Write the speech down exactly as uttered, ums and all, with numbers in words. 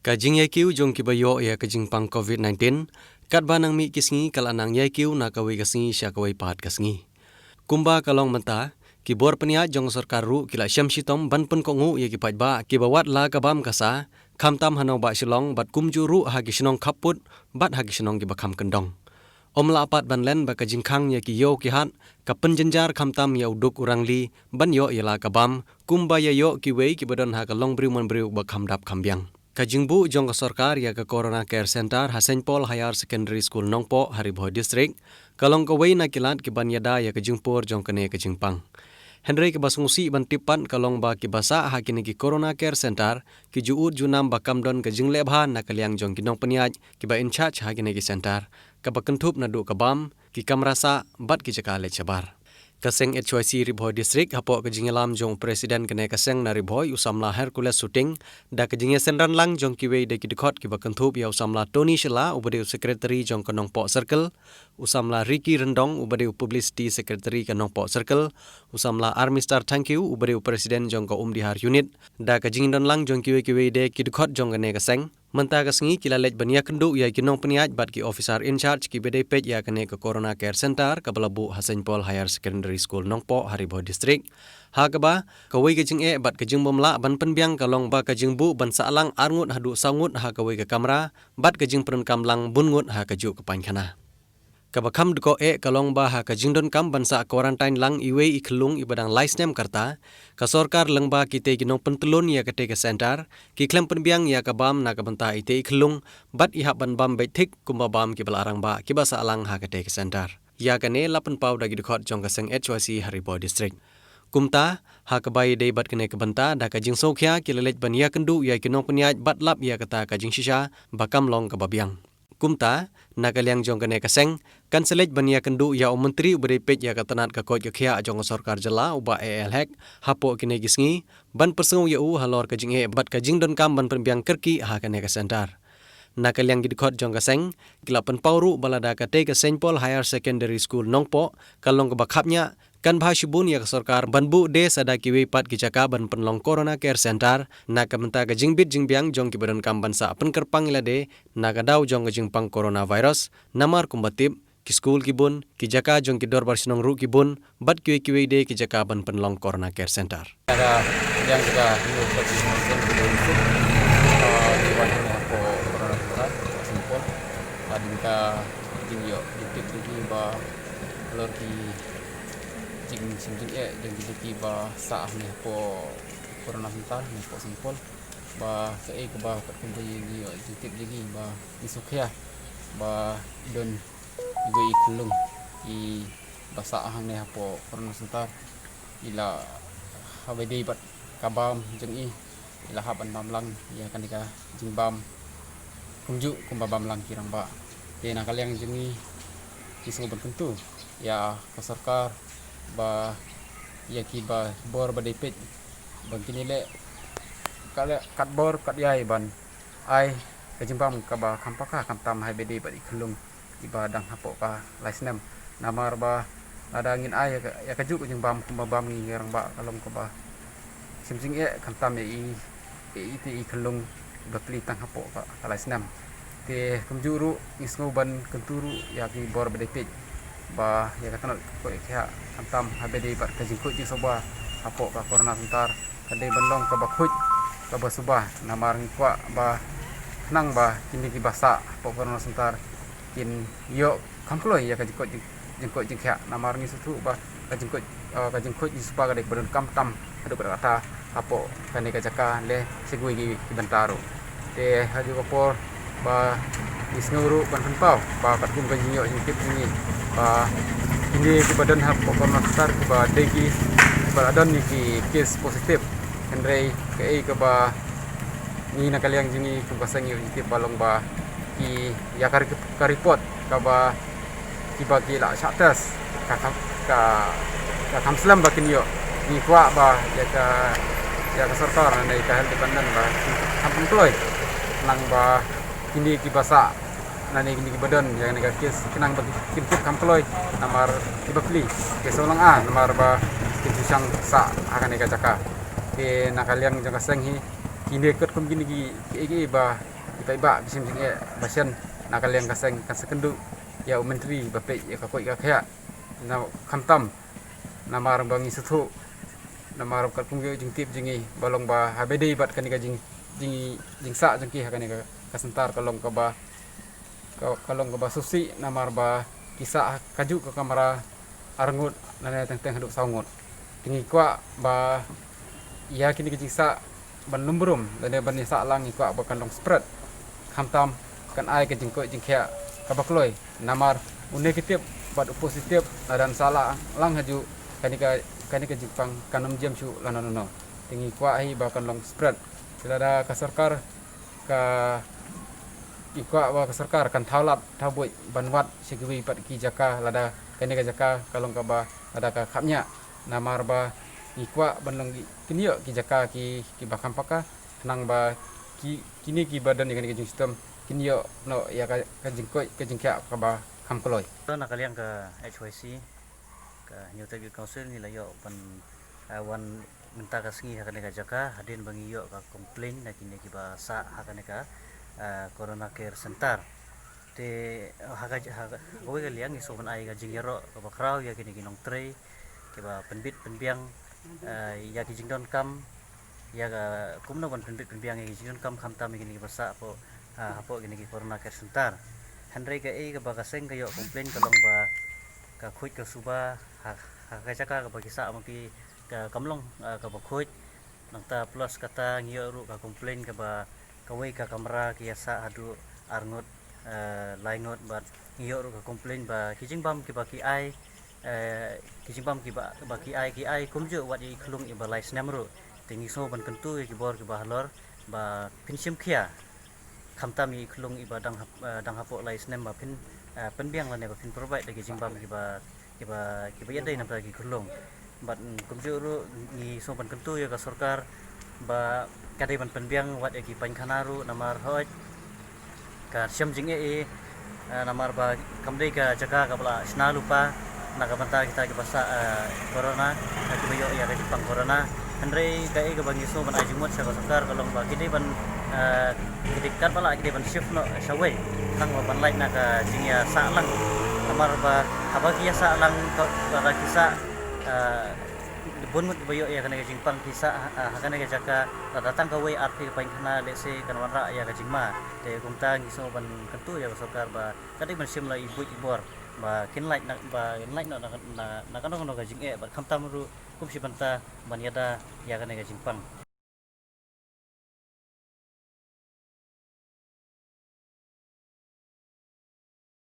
Ka jingïaikiew jong kiba ïoh ïa ka jingpang covid nineteen, katba nang mih ki sngi ka la nang ïaikiew na kawei ka sngi sha kawei pat ka sngi. Kumba ka long mynta, ki bor pynïaid jong ka sorkar ruh ki la shem shitom ban pynkohnguh ïa ki paidbah kiba wad la ka bam ka sah, khamtam ha nongbah Shillong bad kumjuh ruh ha ki shnong khappud bad ha ki shnong kiba kham kyndong. Ym lah pat ban len ba ka jingkhang ïa ki ïew ki hat ka pynjynjar khamtam ïa u duk u rangli ban ïoh ïa la ka bam, kumba ïa ïoh kiwei kiba don ha ka longbriew manbriew ba kham dap kham biang. Ka jingbuh jong ka sorkar ïa ka Corona Care Center ha Saint Paul Higher Secondary School Nongpoh ha Ri Bhoi District ka long kawei na ki lad kiban ïada ïa ka jingpur jong kane ka jingpang. Hynrei kaba sngewsih ban tip pat ka long ba kiba sah ha kine ki Corona Care Center ki ju ud ju nam ba kam don ka jingleh bha na ka liang jong ki nongpynïaid kiba in charge ha kine ki center, kaba kynthup naduh ka bam, ki kamra sah bad ki jaka leit shabar. Ka seng H Y C Ri Bhoi District hapoh ka jingïalam jong u President kane ka seng na Ri Bhoi u samla Hercules Suting, da ka jingïasynran lang jong kiwei de ki dkhot kiba kynthup ïa u samla Tony Shylla uba dei u Secretary jong ka Nongpoh Circle, u samla Ricky Ryndong uba dei u Publicity Secretary ka Nongpoh Circle, u samla Armister Thangkhiew uba dei u President jong ka Umdihar Unit, da ka jingdon lang jong kiwei kiwei de ki dkhot jong kane ka seng. Mynta ka sngi ki la leit ban ïakynduh ïa ki nongpynïaid bad ki officer in charge kiba dei peit ïa kane ka Corona Care Center kaba la buh ha Saint Paul Higher Secondary School Nongpoh ha Ri Bhoi District. Ha kaba, kawei ka jingeh bad ka jingbymlah ban pynbiang ka long ba ka jingbuh ban sah lang arngut haduh saw ngut ha kawei ka kamra, bad ka jingpyndonkam lang bun ngut ha kajuh ka painkhana. Kaba kham dkoh eh ka long ba ha ka jingdonkam ban sah quarantine lang iwei i khyllung iba dang lai snem ka rta, ka sorkar lyngba kitei ki nongpyntyllun ïa katei ka center ki khlem pynbiang ïa ka bam na ka bynta itei i khyllung, bad i hap ban bam beit thik kumba bam kiba la rangbah kiba sah lang ha katei ka center. Ïa kane la pynpaw da ki dkhot jong ka seng H Y C ha Ri Bhoi District. Kumta, ha kaba ïadei bad kane ka bynta da ka jingsngewkhia ki la leit ban ïakynduh ïa ki nongpynïaid bad lap ïa kata ka jingshisha ba kam long kaba biang. Kumta, na ka liang jong kane ka seng, kan sa leit ban ïakynduh ïa u Myntri uba dei peit ïa ka tnat ka koit ka khiah jong ka sorkar jylla u Bah A L Hek hapoh kine ki sngi, ban pynsngew ïa u halor ka jingeh bad ka jingdonkam ban pynbiang kyrkieh ha kane ka center. Na ka liang ki dkhot jong ka seng, ki la pynpaw ruh ba lada katei ka Saint Paul Higher Secondary School Nongpoh ka long kaba khapngiah, kan bha shibun ïa ka sorkar ban buh de sa da kiwei pat ki jaka ban pynlong Corona Care Center, na ka bynta ka jingbit jingbiang jong kiba donkam ban sah pynkyrpang ïa lade na ka daw jong ka jingpang coronavirus, namar kumba tip, ki skul ki bun, ki jaka jong ki dorbar shnong ruh ki bun, bad kiwei kiwei de ki jaka ban pynlong Corona Care Center. Ka liang jong ka Hynñiewtrep Youth Council, ka Hynñiewtrep Youth Council, ah, ngi wan hangne hapoh Corona Center, Saint Paul. Hadien ka jingïoh jingtip jong ngi ba halor ki jingshim jingeh jong ki, jong kiba sah hangne hapoh Corona Center, hangne hapoh Saint Paul. Ba kaei kaba katkum ka jingïoh jingtip jong ngi ba ngi sngewkhia ba don iwei i khyllung iba sah hangne hapoh Corona Center. I la haba ïadei bad ka bam jong i, i la hap ban bam lang ïa kane ka jingbam kumjuh kumba bam lang ki rangbah. Te na ka liang jong ngi, ngi sngew ban kyntu ïa ka sorkar ba ïa kiba bor ba dei peit ba kin ïaleh ka leh katbor katïai ban ai ka jingbam kaba kham paka khamtam haba ïadei bad i khyllung iba dang hapoh ka lai snem. Namar ba lada ngin ai ïa ka, ïa kajuh ka jingbam kumba bam ngi ki rangbah ka long kaba shim jingeh khamtam ïa i, ïa itei i khyllung iba plie tang hapoh ka, ka lai snem. Te kumjuh ruh ngi sngew ban kyntu ruh ïa ki bor ba dei peit ba ïa ka tnat ka koit ka khiah khamtam haba ïadei bad ka jingkhuid jingsuba hapoh ka Corona Center ka dei ban long kaba khuid kaba suba, namar ngi kwah ba khnang ba kine kiba sah hapoh Corona Center kin ïoh kham kloi ïa ka jingkoit jing, jingkoit jingkhiah, namar ngi sngewthuh ba ka jingkoit, eh, ka jingkhuid jingsuba ka dei kaba donkam tam haduh katta katta hapoh kane ka jaka lane sha kiwei ki, ki bynta ruh. Te ha kajuh ka por ba ngi sngew ruh ban pynpaw ba katkum ka jingïoh jingtip jong ngi ba kine kiba don hapoh Corona Center kiba dei ki, kiba la don ïa ki case positive. Hynrei kaei kaba ngi na ka liang jong ngi kum ka seng ïoh jingtip ba long ba ki ïa ka ri, ka report kaba kiba ki la shah test ka, ka, ka, ka kham slem ba kin ïoh. Ngi kwah ba ïa ka, ïa ka sorkar lane ka health department ba kin kham pynkloi khnang ba kine kiba sah lane kine kiba don ïa kane ka case khnang ba kin tip kham kloi namar kiba plie ki sngewlyngngoh namar ba kin shu shang sah ha kane ka jaka. Te na ka liang jong ka seng hi, kine katkum kine ki, ki, ki ba Paidbah ba shem jingeh ba shen na ka liang ka seng kan sa kynduh ïa u Myntri ba peit ïa ka koit ka khiah. Na khamtam namar ba ngi sngewthuh namar ka kum ïa jingtip jong ngi ba long ba ha ba dei bad kane ka jing jing jingsah jong ki ha kane ka, ka center ka long kaba ka, ka long kaba sngewsih namar ba ki sah kajuh ka kamra arngut lane teng teng haduh saw ngut. Te ngi kwah ba ïa kine ki jingsah ban lum burom lane ban ïa sah lang ngi kwah ba kan long spread. Khamtam kan ai ka jingkoit jingkhiah kaba kloi namar une ki tip bad u positive lada sah lang hajuh kane ka, kane ka jingpang kan ym jem shuh lano lano. Te ngi kwah hi ba kan long spread. Te lada ka sorkar ka, ngi kwah ba ka sorkar kan thaw lad thaw buit ban wad sha kiwei pat ki jaka lada kane ka jaka ka long kaba lada ka khapngiah namar ba ngi kwah ban long ki, kin ïoh ki jaka ki, kiba kham paka khnang ba ki, kine kiba don ïa kane ka jingshitom kin ïoh noh ïa ka, ka jingkoit ka jingkhiah kaba kham kloi. To na ka liang ka H Y C ka Hynñiewtrep Youth Council ngi la ïoh ban, eh, wan mynta ka sngi ha kane ka jaka hadien ba ngi ïoh ka complain na kine kiba sah ha kane ka, eh, Corona Care Center. Te ha ka, ha ka, ha kawei ka liang ngi sngewbha ban ai ka jingïaroh kaba khraw ïa kine ki nongtrei kiba pynbit pynbiang, eh, ïa ki jingdonkam, ïa ka kumno ban pynbit pynbiang ïa ki jingdonkam khamtam ïa kine kiba sah hapoh, ah, hapoh kine ki Corona Care Center. Hynrei kaei kaba ka seng ka ïoh complain ka long ba ka khuid ka suba ha, ha ka jaka kaba ki sah ma ki ka kam long, ah, kaba khuid. Nangta plus kata ngi ïoh ruh ka complain kaba kawei ka kamra ki ïa sah haduh arngut, eh, laingut bad ngi ïoh ruh ka complain ba ki jingbam kiba ki ai, eh, ki jingbam kiba, ba ki ai, ki ai kumjuh wat ïa i khlung iba lai snem ruh. Te ngi sngew ban kyntu ïa ki bor kiba halor ba phin shim khia. Khamtam ïa i khlung iba dang hap, eh, dang hapoh lai snem ba phin, eh, pynbiang lane ba phin provide da ki jingbam kiba, kiba, kiba ïadei namar ki khlung. Bad, mm, kumjuh ruh ngi sngew ban kyntu ïa ka sorkar ba ka dei ban pynbiang wat ïa ki painkhana ruh namar hooid ka shem jingeh, eh, namar ba kam dei ka jaka kaba la shna lypa na ka bynta kita kiba sah, eh, corona, eh, kiba ïoh ïa ka jingpang corona. Hynrei kaei kaba ngi sngew ban ai jingmut sha ka sorkar ka long ba ki dei ban, eh, ki dei katba lah ki dei ban shift noh shawei khnang ba ban lait na ka jingïasah lang. Namar ba haba ki ïasah lang ka, ka, ka ki sah, eh, bun ngut ba ïoh ïa kane ka jingpang ki sah, eh, ha kane ka jaka lada tang kawei arphew painkhana lehse kan wanrah ïa ka jingma. Te kumta ngi sngew ban kyntu ïa ka sorkar ba ka dei ban shim la i buit i bor ba kin lait na, ba kin lait na, na, na, na kano kano ka jingeh bad khamtam ruh kum shi bynta ban ïada ïa kane ka jingpang.